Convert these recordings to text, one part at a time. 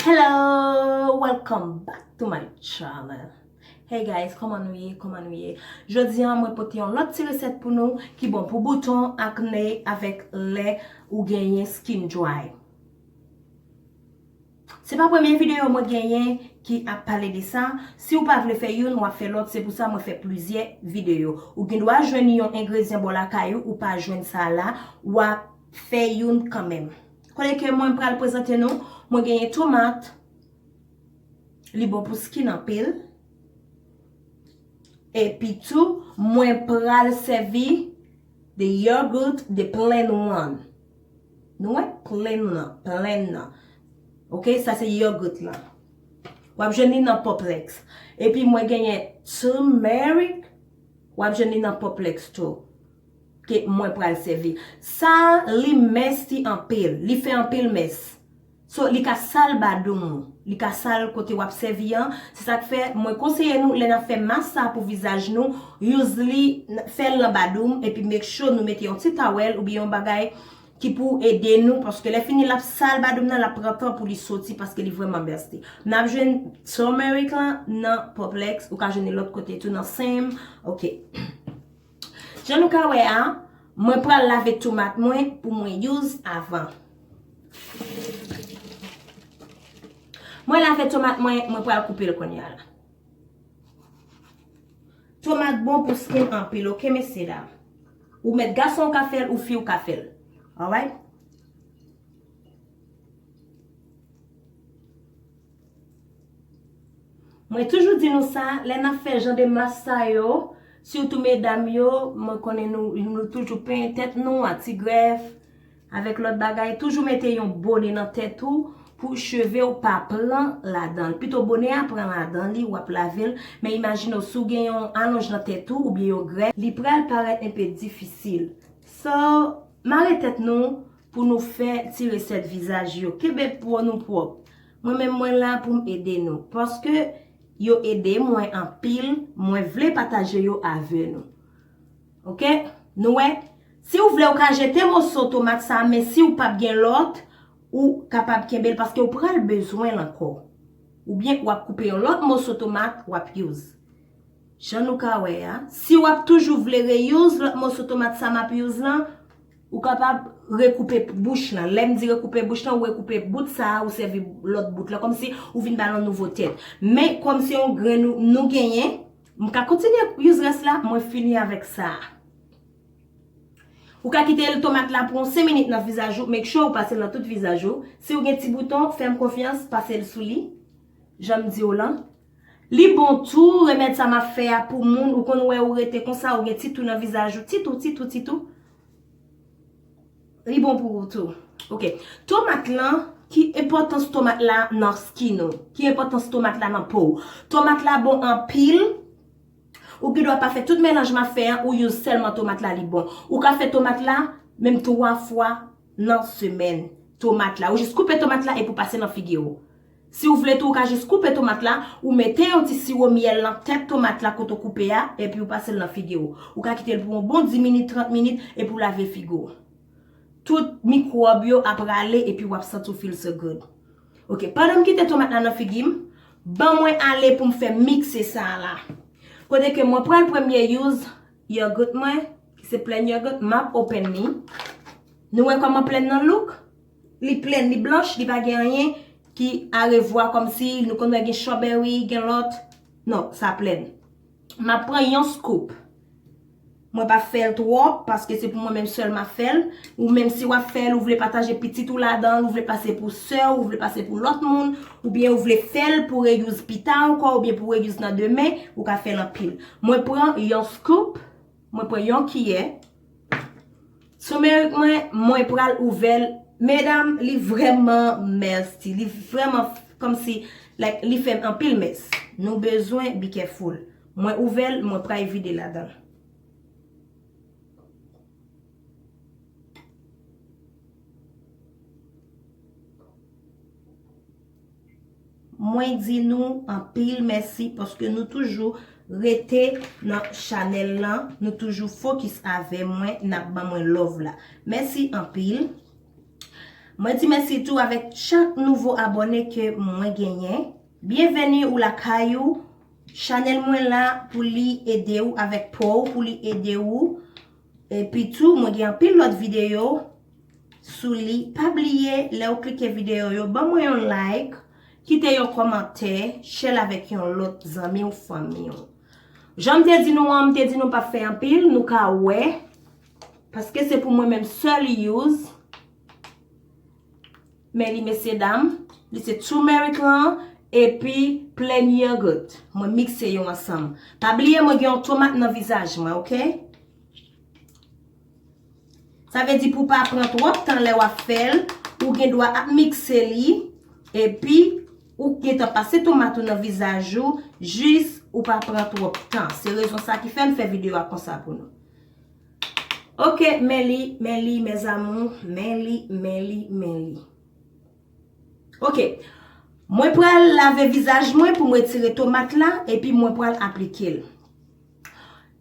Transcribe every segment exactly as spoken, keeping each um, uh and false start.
Hello, welcome back to my channel. Hey guys, kòman nou ye? Kòman nou ye? Jodi a mwen pote yon lòt ti resèt pou nou ki bon pou bouton, akne avèk lè ou genyen skin dry. Se pa premye videyo mwen genyen ki ap pale de sa. Si w pa vle fè youn, w ap fè lòt. Se pou sa mwen fè plizyè videyo. Ou gen dwa jwenn yon engredyan bò lakay ou, ou pa jwenn sa la, w ap fè youn kanmenm. Kote ke mwen pral prezante nou, mwen genyen tomat, li bon pou skin anpil. Epi tou, mwen pral sèvi de yogurt, de plain one. Nou wè? Plain nan, plain nan. Ok, sa se yogurt lan. W ap jwenn li nan Publix. Epi mwen genyen turmeric, w ap jwenn li nan Publix tou. Ke mwen pral sèvi. Sa, li mèsi anpil. Li fè anpil mès. So, li ka sal badoum ou. Li ka sal kote w ap sèvi an. Se sa k fè, mwen konseye nou, lè n ap fè mas sa pou vizaj nou, use li, n- fè l nan badoum, epi make sure nou mete yon ti tawèl oubyen yon bagay ki pou ede nou, paske lè fini l ap sal badoum nan, l ap pran tan pou li soti, paske li vrèman mèsi. N ap jwenn turmeric lan nan Publix, ou ka jwenn li lòt kote tou, nan Sam, ok. Jan nou ka wè a, mwen pral lave tomat mwen pou mwen use avan. Mwen lave tomat mwen, mwen pral koupe l kounye a la. Tomat bon pou skin anpil, ok, mesye dam? Ou mèt gason w ka fè l, ou fi w ka fè l. Alright? Mwen toujou di nou sa, lè n ap fè jan de mas sa yo, sitou medam yo, mwen konnen nou, nou toujou penyen tèt nou a ti grèf, avèk lòt bagay, toujou mete yon bone nan tèt ou pou cheve w pa pran ladan l. Pito bone a pran ladan li, w ap lave l, men imajine w si w gen yon alonj nan tèt ou oubyen yon grèf, li pral parèt enpe difisil. So, mare tèt nou pou nou fè ti resèt vizaj yo. Kenbe po nou pwòp. Mwen menm mwen la pou m ede nou. Paske yo ede mwen anpil, mwen vle pataje yo avè nou. Ok? Nou wè? Si w vle, w ka jete moso tomat sa, men si w p ap gen lòt, ou kapab kenbe l paske w pral bezwen l ankò. Oubyen w ap koupe yon lòt moso tomat, w ap use. Jan nou ka wè a, si w ap toujou vle reuse lòt moso tomat sa m ap use lan, ou kapab rekoupe bouch lan. Lè m di rekoupe bouch lan, ou rekoupe bout sa a, ou sèvi lòt bout lan, kòmsi ou vin ba l yon nouvo tèt. Men, kòm se yon grenn nou, nou genyen, m ka kontinye use rès la, mwen fini avèk sa a. Ou ka kite l tomat la pou yon senk minit nan vizaj ou, make sure ou pase l nan tout vizaj ou. Si w gen ti bouton, fè m konfyans, pase l sou li. Jan m di w lan. Li bon tou, remèd sa m ap fè a pou moun, ou konn wè ou rete konsa, ou gen ti tou nan vizaj ou, ti tou, ti tou, ti tou. Li bon pou ou tou. Ok. Tomat lan, ki enpòtans tomat la nan skin ou? Ki enpòtans tomat la nan po w? Tomat la bon anpil. Ou gen dwa pa fè tout melanj m ap fè an, ou use sèlman tomat la, li bon. Ou ka fè tomat la menm twa fwa nan semèn. Tomat la. Ou jis koupe tomat la epi w pase nan figi w. Si w vle tou, ou ka jis koupe tomat la, ou mete yon ti siwo myèl nan tèt tomat la kote w koupe a, epi w pase l nan figi w. Ou ka kite l pou yon bon dis minit, trant minit, epi w lave figi w. Tout mikwòb yo ap rale epi w ap santi w feel so good. Ok, pandan m kite tomat la nan figi m, ban mwen ale pou m fè mikse sa a la. Kote ke mwen pral premye use yogurt mwen, ki se plain yogurt, m ap open li. Nou wè kòman plain nan look? Li plain, li blanch, li pa gen anyen ki arevwa kòmsi nou konn wè gen strawberry, gen lòt. Non, sa plain. M ap pran yon scoop. Mwen pa fè l twòp, paske se pou mwen menm sèl m ap fè l. Ou menm si w ap fè l, ou vle pataje pitit ou ladan l, ou vle pase pou sè w, ou vle pase pou lòt moun, oubyen ou vle fè l pou reuse pita ankò, oubyen pou reuse nan demen, ou ka fè l anpil. Mwen pran yon scoop, mwen pran yon kiyè. Turmeric mwen, mwen pral ouvè l. Medam, li vrèman mèsi. Li vrèman f- kòmsi, like, li fè m anpil mès. Nou bezwen be careful. Mwen ouvè l, mwen pral vide ladan l. Mwen di nou anpil mèsi paske nou toujou rete nan chanèl lan, nou toujou fokis avè mwen, n ap ban mwen love la. Mèsi anpil. Mwen di mèsi tou avèk chak nouvo abòne ke mwen genyen. Byenveni ou lakay ou. Chanèl mwen la pou li ede ou avèk po w, pou li ede ou. Epi tou, mwen gen anpil lòt videyo sou li. Pa bliye, lè w klike videyo yo, ban mwen yon like, kite yon kòmantè, share l avèk yon lòt zanmi w, fanmi w. Jan m te di nou an, m te di nou p ap fè anpil, nou ka wè. Paske se pou mwen menm sèl use. Men li, mesye dam, li se turmeric lan, epi plain yogurt. Mwen mikse yo ansanm. Pa bliye mwen gen yon tomat nan vizaj mwen, oke? Sa vle di pou w pa pran twòp tan lè w ap fè l, ou gen dwa ap mikse li, epi ou gentan pase tomat ou nan vizaj ou, jis ou pa pran twòp tan. Se rezon sa ki fè m fè videyo a konsa pou nou. Oke, men li, men li, mes amours, men li, men li, men li. Oke, mwen pral lave vizaj mwen pou mwen retire tomat la, epi mwen pral aplike l.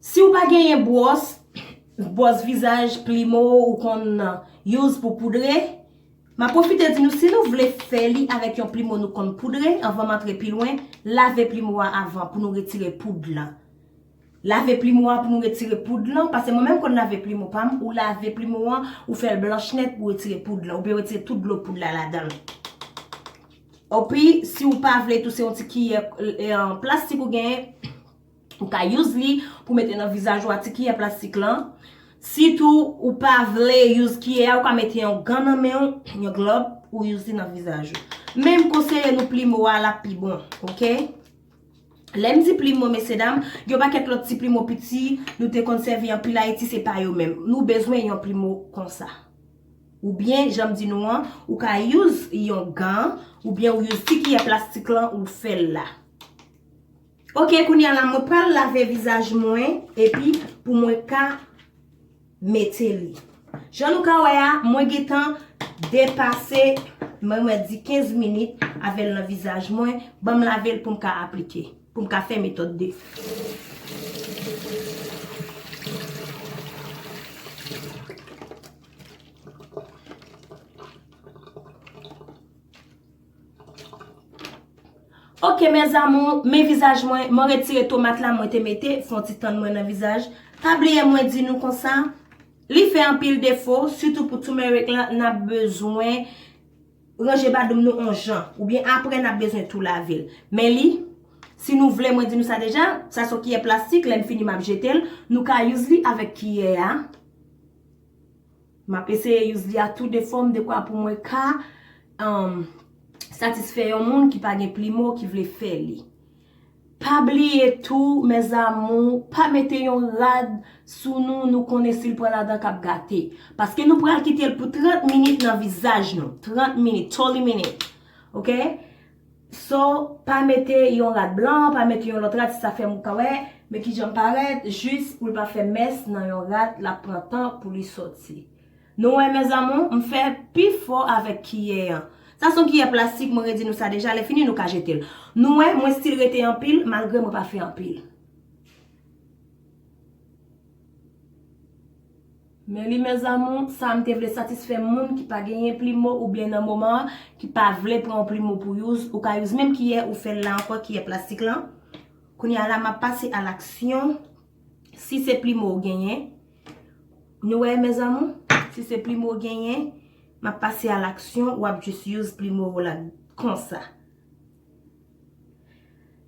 Si w pa genyen bwòs, bwòs vizaj, plimo ou konn use pou poudre, m ap pwofite di nou, si nou vle fè li avèk yon plimo nou konn poudre, anvan m antre pi lwen, lave plimo a avan pou nou retire poud lan. Lave plimo a pou nou retire poud lan, paske mwen menm konn lave plimo pa m, ou lave plimo an, ou fè l blanch nèt pou retire poud lan, oubyen retire tout dlo poud la ladan l. Epi, si w pa vle tou, se yon ti kiyè, e, plastik ou genyen, ou ka use li pou mete nan vizaj ou a, ti kiyè plastik lan. Si tou ou pa vle use kiyè a, ou ka mete yon gan nan men w, yon glòb, ou use li nan vizaj ou. Men m konseye nou plimo a, l ap pi bon, oke? Lè m di plimo, mesye dam, gen yon pakèt lòt ti plimo piti, nou te konn sèvi anpil Ayiti, se pa yo menm. Nou bezwen yon plimo konsa. Oubyen, jan m di nou an, ou ka use yon gan, oubyen ou use ti kiyè plastik lan, ou fè l la. Oke, kounye a la, mwen pral lave vizaj mwen, epi pou mwen ka mete li. Jan nou ka wè a, mwen gentan depase, mwen, mwen di kenz minit avè l nan vizaj mwen. Ban m lave l pou m ka aplike, pou m ka fè metòd de. Oke, mes amours, men vizaj mwen, mwen retire tomat la, mwen te mete, fè yon ti tann mwen nan vizaj. Pa bliye mwen di nou konsa, li fè anpil defo, sitou pou turmeric lan, n ap bezwen ranje badoum nou on jan, oubyen apre n ap bezwen tou lave l. Men li, si nou vle, mwen di nou sa deja, sa se yon kiyè plastik, lè m fini m ap jete l, nou ka use li avèk kiyè a. M ap eseye use li a tou de fòm dekwa pou mwen ka, um, satisfè yon moun ki pa gen plimo ki vle fè li. Pa bliye tou, mes amours, pa mete yon rad sou nou, nou konnen si l pran ladan k ap gate. Paske nou pral kite l pou trant minit nan vizaj nou. Trant minit, thirty minutes. Oke? So, pa mete yon rad blan, pa mete yon lòt rad, si sa fè m ou ka wè, men kijan m parèt, jis pou l pa fè mès nan yon rad, l ap pran tan pou li sòti. Nou wè, mes amours, m fè pi fò avèk kiyè an. Sa se yon kiyè plastik, mwen redi nou sa deja, lè fini nou ka jete l. Nou wè, mwen still rete anpil, malgre mwen pa fè anpil. Men li, mes amours, sa m te vle satisfè moun ki pa genyen plimo oubyen nan moman an, ki pa vle pran yon plimo pou use, ou ka use menm kiyè ou fè l la ankò, kiyè plastik lan. Kounye a la, m ap pase a laksyon. Si se plimo ou genyen, nou wè, mes amours, si se plimo ou genyen, m ap pase a laksyon, w ap jis use plimo ou la konsa.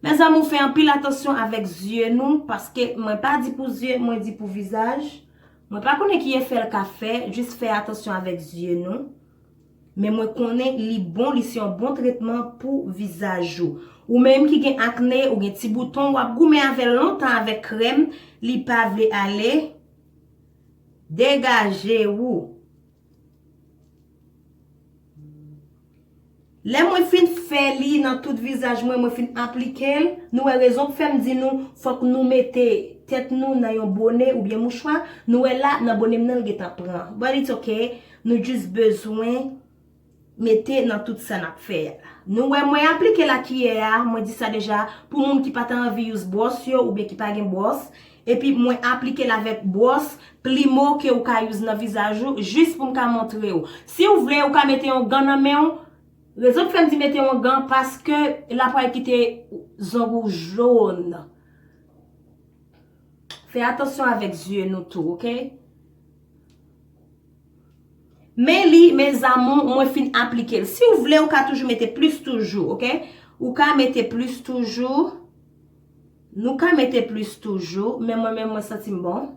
Mes amours, fè anpil atansyon avèk zye nou, paske mwen pa di pou zye, mwen di pou vizaj. Mwen pa konnen ki efè l ka fè, jis fè atansyon avèk zye nou. Men mwen konnen li bon, li se yon bon tretman pou vizaj ou. Ou menm ki gen akne, ou gen ti bouton, w ap goumen avè l lontan avèk krèm, li pa vle ale, degaje ou. Lè mwen fin fè li nan tout vizaj mwen, mwen fin aplike l, nou wè rezon k fè m di nou fòk nou mete tèt nou nan yon bone oubyen mouchwa, nou wè la nan bone m nan l gentan pran. But it's okay, nou jis bezwen mete nan tout sa n ap fè a. Nou wè mwen aplike lakiyè a, mwen di sa deja, pou moun ki pa ta anvi use bwòs yo oubyen ki pa gen bwòs, Epi mwen aplike l avèk bwòs Plimo ke ou ka use nan vizaj ou, jis pou m ka montre w. Si w vle, ou ka mete yon gan nan men w. Rezon k fè m di mete yon gan, paske l ap pral kite zong ou jòn. Fè atansyon avèk zye nou tou, oke? Men li, mes amours, mwen fin aplike l. Si w vle, ou ka toujou mete plis toujou, oke? Ou ka mete plis toujou. Nou ka mete plis toujou, men mwen menm, mwen santi m bon.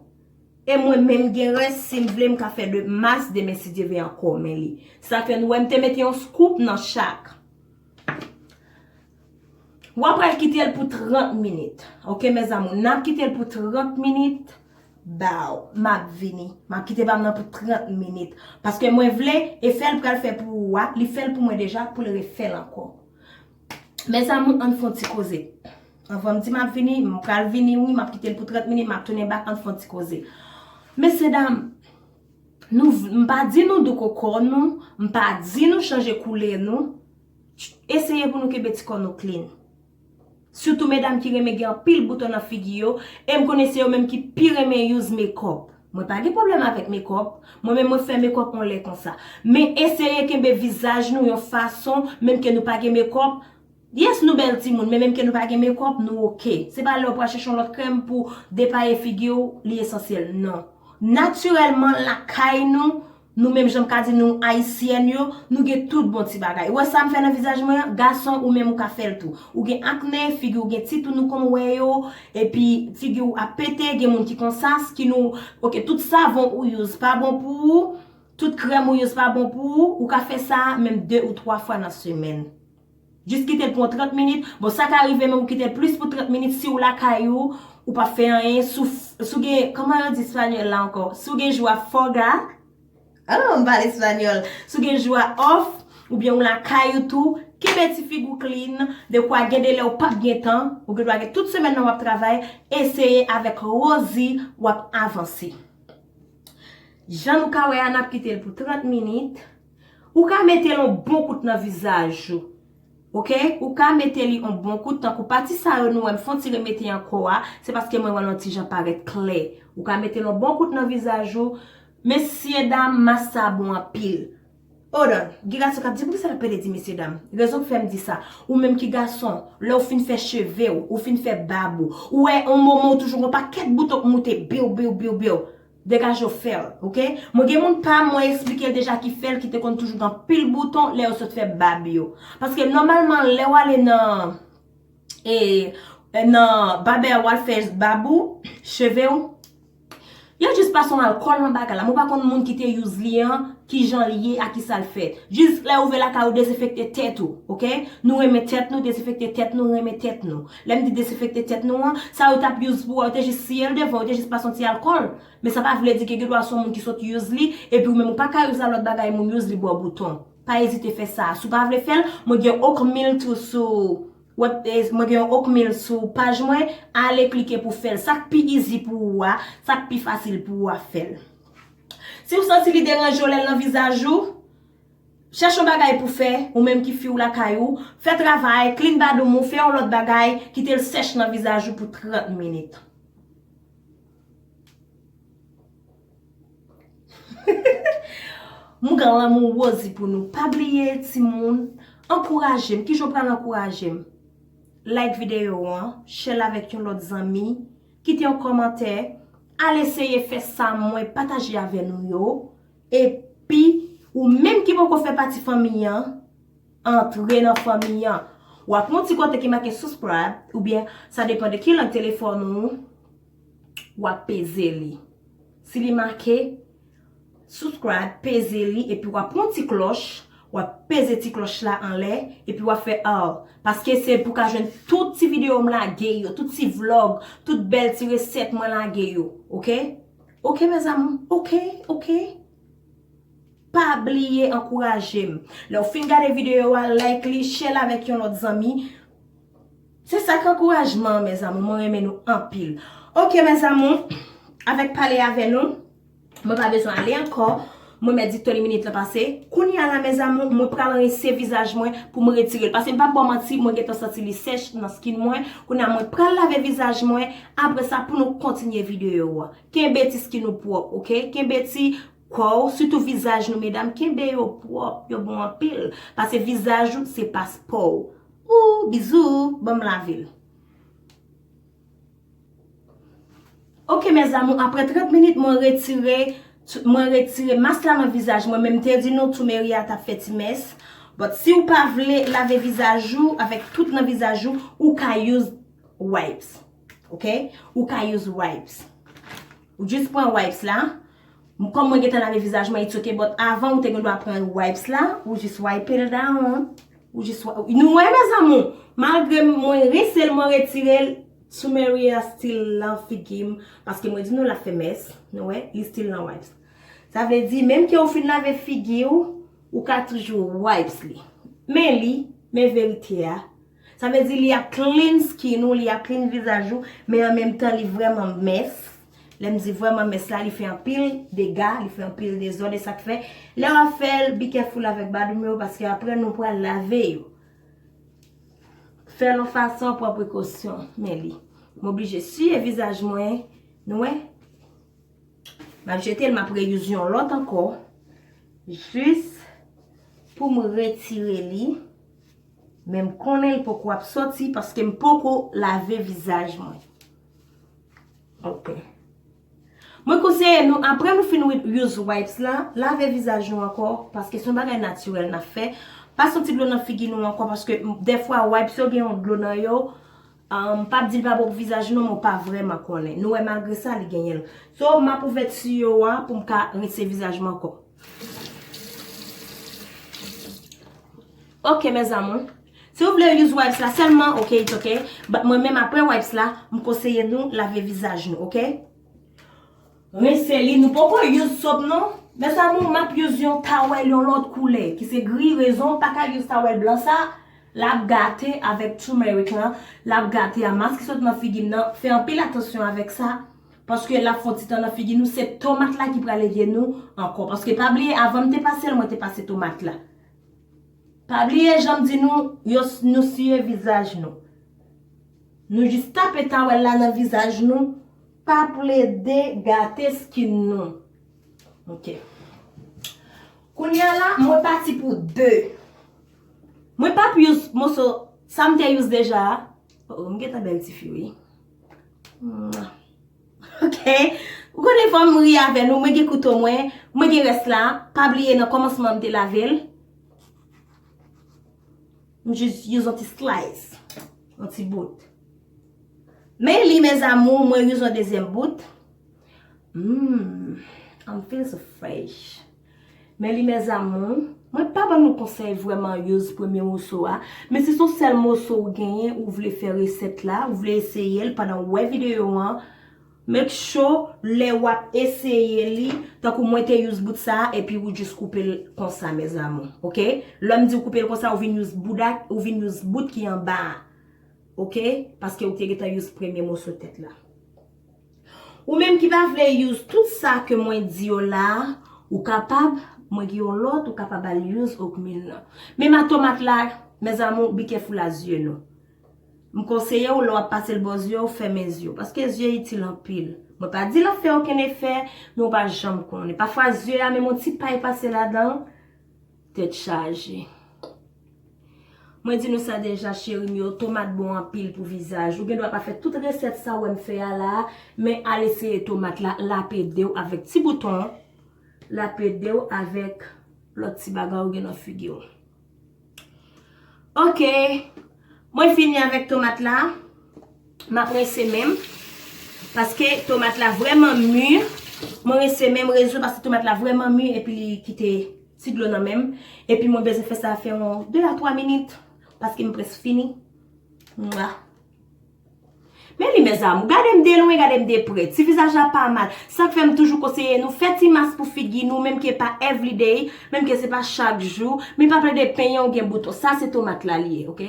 E mwen menm gen rès, si m vle, m ka fè de mas demen, si Dye vle, ankò, men li. Sa fè nou wè m te mete yon scoop nan chak. W ap pral kite l pou trant minit. Oke, mes amours, n ap kite l pou trant minit. Baw, m ap vini. M ap kite pa m nan pou trant minit. Paske mwen vle, efè l pral fè pou ou a, li fè l pou mwen deja, pou l refè l ankò. Mes amours, ann fè yon ti koze. Anvan m di m ap vini, m pral vini, wi, m ap kite l pou trant minit, m ap tounen back, ann fè yon ti koze. Mesye dam, nou, m pa di nou douko kò nou, m pa di nou chanje koulè nou. Eseye pou nou kenbe ti kò nou clean. Sitou medam ki renmen gen anpil bouton nan figi yo, e m konnen se yo menm ki pi renmen use makeup. Mwen pa gen pwoblèm avèk makeup, mwen menm mwen fè makeup yon lè konsa. Men eseye kenbe vizaj nou yon fason, menm ke nou pa gen makeup. Yes, nou bèl timoun, men menm ke nou pa gen makeup, nou oke. Se pa lè w pral chèche yon lòt krèm pou depaye figi w, li esansyèl. Non. Natirèlman, lakay nou, nou menm jan m ka di nou ayisyèn yo, nou gen tout bon ti bagay. Ou wè sa m fè nan vizaj mwen an? Gason, ou menm ou ka fè l tou. Ou gen akne, figi w gen ti tou nou konn wè yo, epi figi w ap pete, gen moun ki konsa, skin ou, oke, tout savon ou use pa bon pou ou, tout krèm ou use pa bon pou ou, ou ka fè sa menm de ou twa fwa nan semèn. Jis kite l pou yon trant minit. Bon, sa ka rive, men ou kite l plis pou trant minit si w lakay ou, ou p ap fè anyen. Si w, si w gen, kòman yo di espanyòl la ankò? Si w gen jou a foga, oh, m pale espanyòl. Si w gen jou a off, oubyen w lakay ou tou, kenbe ti figi w clean, dekwa gen de lè ou p ap gen tan, ou gendwa gen tout semèn nan w ap travay, eseye avèk Rosie, w ap avanse. Jan nou ka wè a, n ap kite l pou trant minit. Ou ka mete l yon bon kout nan vizaj ou. Oke? Ou ka mete li yon bon kout, tankou pati sa yo nou wè m fè yon ti remete ankò a, se paske mwen wè l yon ti jan parèt klè. Ou ka mete l yon bon kout nan vizaj ou. Mesye dam, mas sa bon anpil. Hold on, gen gason k ap di, "Poukisa l ap pede di mesye dam?" Rezon k fè m di sa, ou menm ki gason, lè w fin fè cheve w, ou fin fè bab ou, ou wè yon moman w toujou gen yon pakèt bouton k moute, biw, biw, biw, biw. Degaje w fè l, oke? Mwen gen moun pa m, mwen eksplike l deja ki fè l, ki te konn toujou gen anpil bouton lè yo sot fè bab yo. Paske nòmalman, lè w ale nan, e, nan babè a, w al fè bab ou, cheve w, yo jis pase yon alkòl nan bagay la. Mwen pa konn moun ki te use li an, kijan li ye, a kisa l fèt. Jis lè w rive lakay ou, dezenfekte tèt ou, oke? Nou renmen tèt nou, dezenfekte tèt nou, renmen tèt nou. Lè m di dezenfekte tèt nou an, sa yo t ap use pou ou a, yo te jis siye l devan, yo te jis pase yon ti alkòl. Men sa pa vle di ke gendwa se yon moun ki sot use li, epi ou menm ou pa ka use a lòt bagay moun use li ba w bouton. Pa ezite fè sa. Si w pa vle fè l, mwen gen Okmil tou sou, wè, e, mwen gen yon Okmil sou paj mwen, ale klike pou fè l. Sa k pi easy pou ou a, sa k pi fasil pou ou a, fè l. Si w santi li deranje w lè l nan vizaj ou, chèche yon bagay pou fè, ou menm ki fi w lakay ou, fè travay, clean badoum ou, fè yon lòt bagay, kite l sèch nan vizaj ou pou trant minit. M gen lanmou Rosie pou nou. Pa bliye, timoun, ankouraje m. Kijan w pral ankouraje m? Like videyo an, share l avèk yon lòt zanmi, kite yon kòmantè, al eseye fè sa mwen pataje avè nou yo, epi ou menm ki poko fè pati fanmi an, antre nan fanmi an. W ap wè yon ti kote ki make subscribe, oubyen sa depann de ki lang telefòn ou, w ap peze li. Si li make subscribe, peze li, epi w ap wè yon ti klòch, w ap peze ti klòch la anlè, epi w ap fè all. Paske se pou ka jwenn tout ti videyo m lage yo, tout ti vlog, tout bèl ti resèt mwen lage yo. Oke? Oke, mes amours? Oke, oke. Pa bliye ankouraje m. Lè w fin gade videyo a, like li, share l avèk yon lòt zanmi. Se sa k ankourajman an, mes amours. Mwen renmen nou anpil. Oke, mes amours, avèk pale avè nou, mwen pa bezwen ale ankò. Mwen mèt di twenty minit la pase. Kounye a la, mes amours, mwen pral rinse vizaj mwen pou mwen retire l. Paske m p ap ba w manti, mwen gentan santi li sèch nan skin mwen. Kounye a, mwen pral lave vizaj mwen. Apre sa, pou nou kontinye videyo a. Kenbe ti skin nou pwòp, oke? Kenbe ti kò w, sitou vizaj nou, medam. Kenbe yo pwòp, yo bon anpil. Paske vizaj ou, se paspò w. Ou, bizou, ban m lave l. Ok, mes amours, apre trant minit, mwen retire, mwen retire mas la nan vizaj mwen. Men m te di nou, Too Merry a t ap fè ti mès. But si w pa vle lave vizaj ou avèk tout nan vizaj ou, ou ka use wipes. Ok? Ou ka use wipes. Ou jis pran wipes la. Kòm mwen gentan lave vizaj mwen, it's ok, but avan ou te gen dwa pran wipes la, ou jis wipe l down. Ou jis wi-, nou wè, mes amours, malgre mwen rinse l, mwen retire l, Too Merry a still lan figi m, paske mwen di nou l ap fè mès, nou wè, li still lan wipes. Sa vle di, menm ke ou fin lave figi w, ou ka toujou wipes li. Men li, men verite a. Sa vle di li ap clean skin ou, li ap clean vizaj ou, men an menm tan li vrèman mès. Lè m di vrèman mès la, li fè anpil dega, li fè anpil dezòd, e sa k fè, lè w ap fè l, be careful avèk badoum yo, paske apre nou pral lave yo. Fè l yon fason, pran prekosyon, men li. M oblije siye vizaj mwen, nou wè? M ap jete l, m ap reuse yon lòt ankò, jis pou m retire li, men m konnen l poko ap soti, paske m poko lave vizaj mwen. Ok. Mwen konseye nou, apre nou fin wi-, use wipes la, lave vizaj nou ankò, paske se yon bagay natirèl n ap fè. Pase yon ti dlo nan figi nou ankò, paske, m, dèfwa wipes yo gen yon dlo nan yo. M p ap di l pa bon pou vizaj nou, men w pa vrèman konnen. Nou wè, malgre sa, li genyen l. So, m ap ouvè tiyo a pou m ka rinse vizaj mwen ankò. Ok, mes amours. Si w vle use wipes la sèlman, ok, it's ok. But mwen menm apre wipes la, m konseye nou lave vizaj nou, ok? Rinse li, nou poko use soap non. Mes amours, m ap use yon towel yon lòt koulè, ki se gri, rezon, pa ka use towel blan sa, l ap gate avèk turmeric lan, l ap gate a mas ki sot nan figi m nan. Fè anpil atansyon avèk sa, paske l ap fè yon ti tan nan figi nou, se tomat la ki pral ede nou ankò. Paske pa bliye, avan m te pase l, mwen te pase tomat la. Pa bliye, jan m di nou, yo, nou siye vizaj nou. Nou jis tape towel la nan vizaj nou. Pa plede gate skin nou. Ok. Kounye a la, mwen pati pou de. Mwen p ap use moso, sa m te use deja a. Oh, m gentan bèl tifi, wi. Mwa. Ok. Ou konnen fò m ri avè nou. Mwen gen kouto mwen. Mwen gen rès la. Pa bliye nan kòmansman m te lave l. M jis use yon ti slice. Yon ti bout. Men li, mes amours, mwen use yon dezyèm bout. Mm, I'm feel so fresh. Men li, mes amours, mwen pa ban nou konsèy vrèman use premye moso a. Men si se yon sèl moso ou genyen, ou vle fè resèt la, ou vle eseye l pandan w wè videyo an, make sure lè w ap eseye li, tankou mwen te use bout sa a, epi ou jis koupe l konsa, mes amours, ok? Lè m di w koupe l konsa, ou vin use bout a, ou vin use bout ki anba a, ok? Paske ou te gentan use premye moso tèt la. Ou menm ki pa vle use tout sa ke mwen di yo la a, ou kapab, mwen gen yon lòt, ou kapab al use Oakmil lan. Men ma tomat la, mes amours, be careful a zye nou. M konseye w, lè w ap pase l bò zye w, fèmen zye w. Paske zye itil anpil. Mwen pa di l ap fè okenn efè, men w pa janm konnen. Pafwa zye a, menm yon ti pay pase ladan l, tèt chaje. Mwen di nou sa deja, cheri m yo, tomat bon anpil pou vizaj. Ou gen dwa pa fè tout resèt sa w wè m fè a la a, men al eseye tomat la, l ap ede w avèk ti bouton, l ap ede w avèk lòt ti bagay ou gen nan figi w. Ok. Mwen fini avèk tomat la. M ap rense men m. Paske tomat la vrèman mi. Mwen rense men m, rezon paske tomat la vrèman mi epi li kite ti dlo nan men m. Epi mwen bezwen fè sa fè yon de a twa minit. Paske m prèske fini. Mwa. Men li, mes amours, gade m de lwen, gade m de prè. Ti vizaj la pa mal. Sa k fè m toujou konseye nou, fè ti mas pou figi nou, menm ke pa everyday, menm ke se pa chak jou, men pa plede penyen ou gen bouton. Sa se tomat la li ye, ok?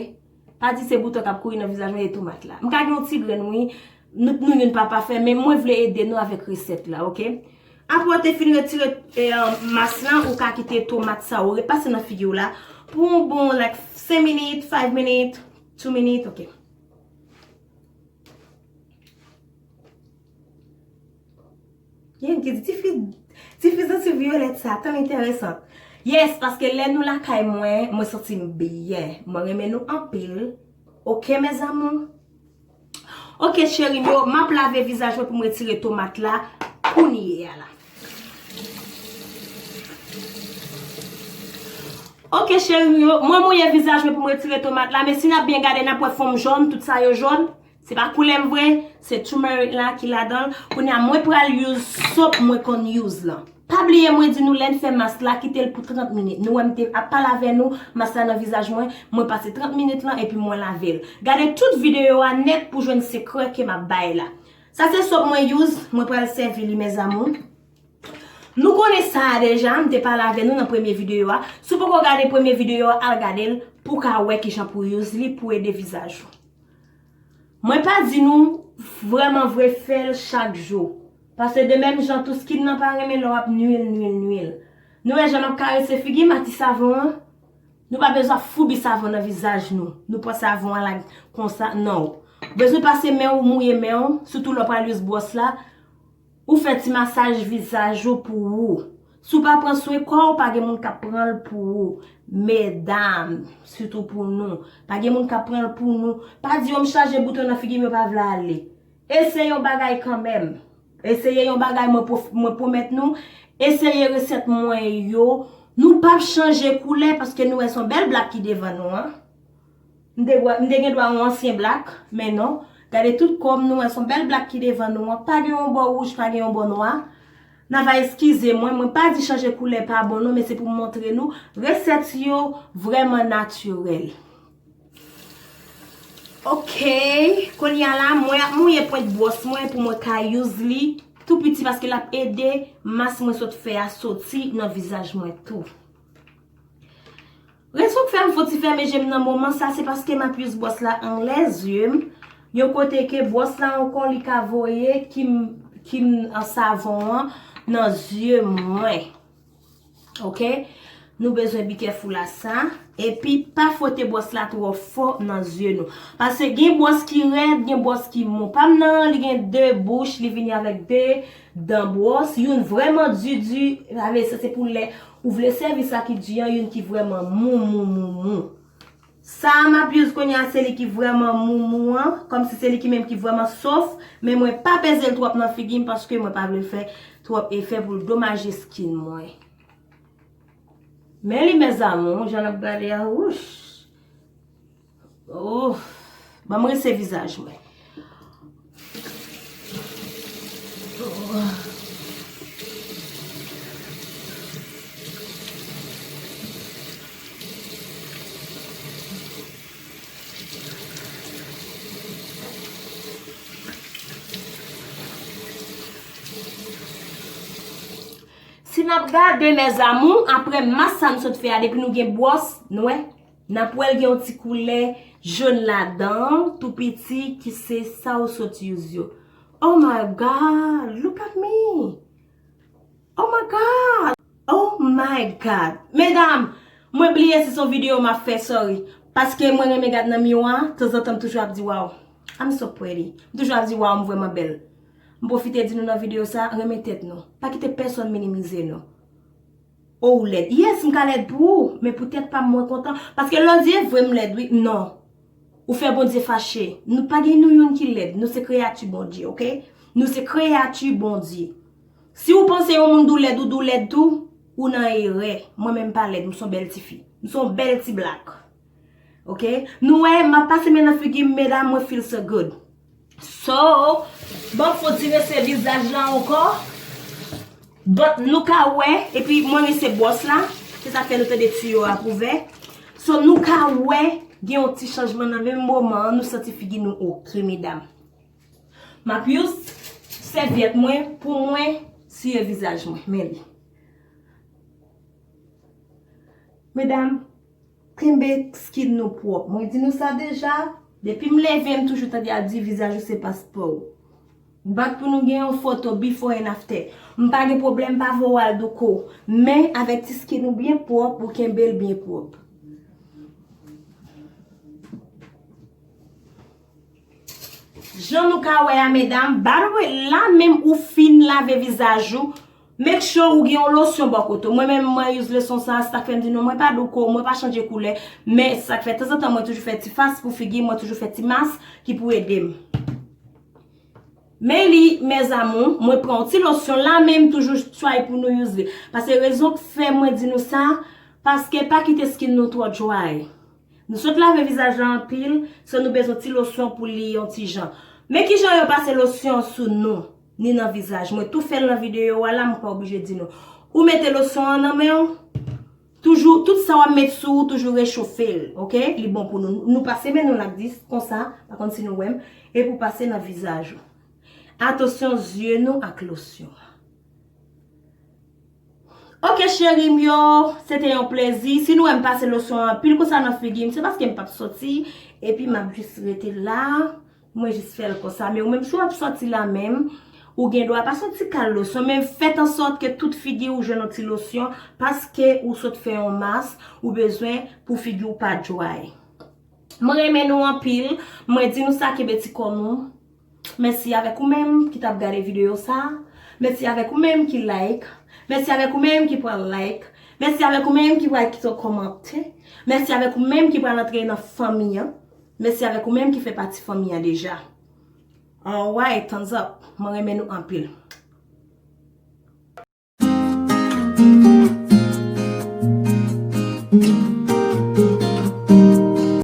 Pa di se bouton k ap kouri nan vizaj mwen, e tomat la. M ka gen yon ti grenn, wi. Nou, nou youn pa pafè, men mwen vle ede nou avèk resèt la, ok? Apre w te fin retire, eh, mas lan, ou ka kite tomat sa ou repase nan figi w la pou yon bon, like, senk minit, five minit, two minit, ok. Gen ki tifi, tifi zanti vyolèt sa, tan enteresan. Yes, paske lè nou lakay mwen, mwen santi m byen. Mwen renmen nou anpil. Ok, mes amours? Ok, cheri m yo, m ap lave vizaj mwen pou m retire tomat la kounye a la. Ok, cheri m yo, mwen mouye vizaj mwen pou m retire tomat la, men si n ap byen gade, n ap wè fòm jòn, tout sa yo jòn. Se pa koulè m vre, se turmeric la ki ladan l. Kounye a, mwen pral use soap mwen konn use lan. Pa bliye mwen di nou lè n fè mas la, kite l pou trant minit. Nou wè m te ap pale avè nou, mas la nan vizaj mwen, mwen pase trant minit lan epi mwen lave l. Gade tout videyo a nèt pou jwenn sekrè ke m ap bay la. Sa se soap mwen use, mwen pral sèvi li, mes amours. Nou konnen sa a deja, m te pale avè nou nan premye videyo a. Si w poko gade premye videyo a, al gade l pou w ka wè kijan pou use li pou ede vizaj ou. Mwen pa di nou vrèman vre fè l chak jou. Paske de menm jan tou skin nan pa renmen lè w ap nwil, nwil, nwil. Nou wè jan m ap karese figi m ak ti savon an? Nou pa bezwen ap foubi savon nan vizaj nou. Nou pran savon an la konsa, non. Ou bezwen pase men w, mouye men w, sitou lè w pral use bwòs la. Ou fè ti masaj vizaj ou pou ou. Si w pa pran swen kò w, pa gen moun k ap pran l pou ou. Medam, sitou pou nou. Pa gen moun k ap pran l pou nou. Pa di, "O, m chaje bouton nan figi m, yo pa vle ale." Eseye yon bagay kanmenm. Eseye yon bagay, mwen pwof-, mwen pwomèt nou. Eseye resèt mwen yo. Nou p ap chanje koulè paske nou wè se yon bèl blak ki devan nou an. M te, m te gen dwa yon ansyen blak, men non. Gade tout kò m, nou wè se yon bèl blak ki devan nou an. Pa gen yon bò wouj, pa gen yon bò nwa. N a va eskize mwen, mwen pa di chanje koulè pa bon non, men se pou m montre nou resèt yo vrèman natirèl. Ok, kounye a la, mwen ap mouye pwent bwòs mwen pou mwen ka use li tou piti paske l ap ede mas mwen sot fè a soti nan vizaj mwen tou. Rezon k fè m fouti fèmen je m nan moman sa, se paske m ap use bwòs la anlè zye m, yon kote ke bwòs la ankò li ka voye kim, kim an savon an nan zye mwen. Ok? Nou bezwen be careful a sa. Epi pa fwote bwòs la twò fò nan zye nou. Paske gen bwòs ki rèd, gen bwòs ki mou. Pa m nan, li gen de bouch, li vini avèk de dan bwòs. Youn vrèman di di, sa vle di se pou lè ou vle sèvi sa ki di an, youn ki vrèman mou, mou, mou, mou. Sa a m ap use kounye a, se li ki vrèman mou, mou an, kòmsi se li ki menm ki vrèman sof, men mwen pa peze l twòp nan figi m paske mwen pa vle fè twòp efè pou l domaje skin mwen. Men li, mes amours, jan n ap gade a, wouch. Oh, ban m rese vizaj mwen. Si n ap gade, mes amours, apre mas sa nou sot fè a, depi nou gen bwòs, nou wè, n ap wè l gen yon ti koulè jòn ladan l, tou piti, ki se sa ou sot use yo. Oh my God, look at me! Oh my God! Oh my God! Medam, mwen bliye si se yon videyo m ap fè, sorry. Paske mwen renmen gad nan miwa, tanzantan m toujou ap di, "Wow, I'm so pretty." M toujou ap di, "Wow, m vrèman bèl." M pwofite di nou nan videyo sa, renmen tèt nou. Pa kite pèsonn minimize nou. O, ou lèd. Yes, m ka lèd pou ou, men pou tèt pa m, mwen kontan. Paske lè w di, "E vre, m lèd, wi." Non. Ou fè Bondye fache. Nou pa gen nou youn ki lèd. Nou se kreyati Bondye, ok? Nou se kreyati Bondye. Si ou panse yon moun di w lèd, ou di w lèd tou, ou nan erè. Mwen menm pa lèd, m se yon bèl tifi. M se yon bèl ti blak. Ok? Nou wè, m ap pase men nan figi m, medam, mwen feel so good. So, ban m fon ti rese vizaj la ankò. But nou ka wè, epi mwen rese bwòs la, se sa k fè nou tande tiyo a ap ouvè. So, nou ka wè, gen yon ti chanjman nan menm moman an, nou santi figi nou ok, medam. M ap use sèvyèt mwen pou mwen siye vizaj mwen. Men li. Medam, kenbe skin nou pwòp. Mwen di nou sa deja. Depi m leve, m toujou tande y ap di vizaj ou se paspò w. Bat pou nou gen yon foto before and after. M pa gen pwoblèm, pa voye al douko. Men avèti skin ou byen pwòp, ou kenbe l byen pwòp. Jan nou ka wè a, medam, by the way, la menm ou fin lave vizaj ou, make sure ou gen yon losyon bò kote w. Mwen menm, mwen use losyon sa, sa k fè m di nou, mwen pa douko, mwen pa chanje koulè, men sa k fè tanzantan mwen toujou fè ti fas pou figi m, mwen toujou fè ti mas ki pou ede m. Men li, mes amours, mwen pran yon ti losyon la menm toujou try pou nou use li. Paske rezon k fè mwen di nou sa, paske pa kite skin nou twò dry. Nou sot lave vizaj la anpil, so nou bezwen ti losyon pou li yon ti jan. Men kijan yo pase losyon sou nou, ni nan vizaj. Mwen tou fè l nan videyo a la, m pa oblije di nou. Ou mete losyon an nan men w, toujou, tout sa w ap met sou ou, toujou rechofe l, oke? Li bon pou nou. Nou pase men nou lakdis, konsa, pa konn si nou wè m, epi w pase nan vizaj ou. Atansyon zye nou ak losyon. Oke, cheri m yo, se te yon plezi. Si nou wè m pase losyon anpil konsa nan figi m, se paske m p ap soti, epi m ap jis rete la. Mwen jis fè l konsa. Men ou menm, si w ap soti la menm, ou gen dwa pa soti kal losyon, men fèt an sòt ke tout figi ou jwenn yon ti losyon, paske ou sot fè yon mas, ou bezwen pou figi w pa dry. Mwen renmen nou anpil. Mwen di nou sa, kenbe ti kò nou. Mèsi avèk ou menm ki t ap gade videyo sa. Mèsi avèk ou menm ki like. Mèsi avèk ou menm ki pral like. Mèsi avèk ou menm ki pral kite yon kòmantè. Mèsi avèk ou menm ki pral antre nan fanmi an. Mèsi avèk ou menm ki fè pati fanmi an deja. Alright, thumbs up. Mwen renmen nou anpil.